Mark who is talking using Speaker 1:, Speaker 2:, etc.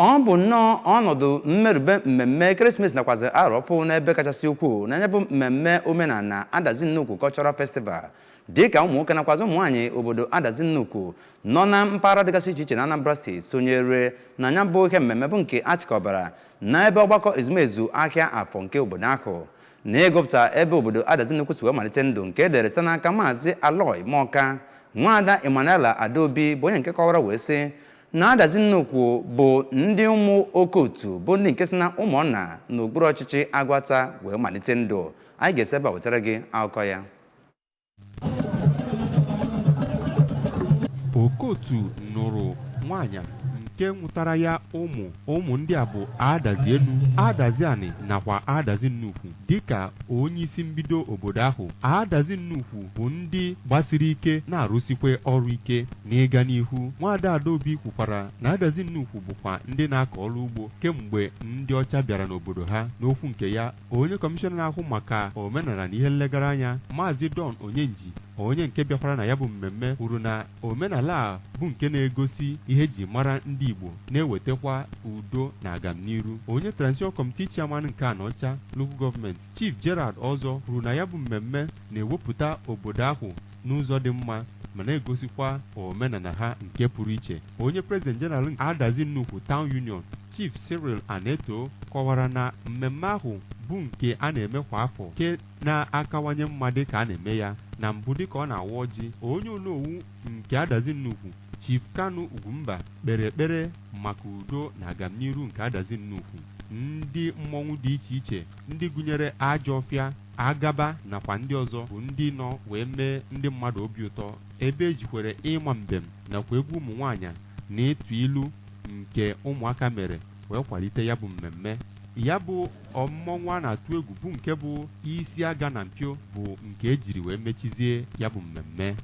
Speaker 1: Ọ bụ nnọọ ọnọdụ mmerube mmemme ekeresimesi nakwazi arọ ọfụụ n'ebe kachasị ukwuu na ya bụ mmemme omenala Adazi Nnukwu Cultural Festival, dịka ụmụ nwoke nakwazi ụmụ nwaanyị obodo Adazi Nnukwu nọ na mpaghara dịgasị iche iche na Anambra Steeti sonyere na ya bụ ihe mmemme bụ nke a chịkọbara n'ebe ọgbakọ ezumezu ahịa afọ nke obodo ahụ. Na ịgụpụta ebe obodo Adazi Nnukwu si wee malite ndụ nke e dere site n'aka Maazị Aloy Mọka, Nwaada Emmanuela Adaobi bụ onye nke kọwara wee sị na Adazi Nnukwu bụ ndị ụmụ Okotu bụ ndị nke si na Ụmụnna n'okpuru ọchịchị Agụata wee malite ndụ. Anyị ga-esi ebe a wetara gị akụkọ ya.
Speaker 2: Okotu nụrụ nwaanyị nke nwụtara ya ụmụ. Ụmụ ndị a bụ Adazi Enu, Adazi Ani nakwa Adazi Nnukwu. Dịka onye isi mbido obodo ahụ, Adazi Nnukwu bụ ndị gbasiri ike na-arụsikwa ọrụ ike. N'ịga n'ihu, Nwaada Adaobi kwukwara na Adazi Nnukwu bụkwa ndị na-akọ ọrụ ugbo kemgbe ndị ọcha bịara n'obodo ha. N'okwu nke ya, onye kọmishọna na-ahụ maka omenala na ihe nlegara anya, Maazị Don Onyenji, onye nke bịakwara na ya bụ mmemme, kwuru na omenala a bụ nke na-egosi ihe eji mara ndị Igbo, na-ewetakwa udo na agamniru. Onye Transition Committee Chairman nke Anaọcha Local Government, Chief Gerald Ọzọ, kwuru na ya bụ mmemme na-ewepụta obodo ahụ n'ụzọ dị mma ma na-egosikwa omenala ha nke pụrụ iche. Onye President General Adazi Nnukwu Town Union, Chief Cyril Aneto, kọwara na mmemme ahụ bụ nke a na-eme kwa afọ nke na-akawanye mma dịka a na-eme ya na mbụ. Dịka ọ na-awa ọjị, onye onowu nke Adazi Nnukwu, Chief Kanu Ugwumba, kpere ekpere maka udo na agamniru nke Adazi Nnukwu. Ndị mmọnwụ dị iche iche, ndị gụnyere Ajọfịa, Agaba nakwa ndị ọzọ, bụ ndị nọ wee mee ndị mmadụ obi ụtọ, ebe ejikwere ịma mbem nakwa egwu ụmụ nwaanyị na ịtụ ilu nke ụmụaka mere wee kwalite ya bụ mmemme. Ya bụ mmọnwụ a na-atụ egwu bụ nke bụ isi aga na mpio bụ nke ejiri wee mechizie ya bụ mmemme.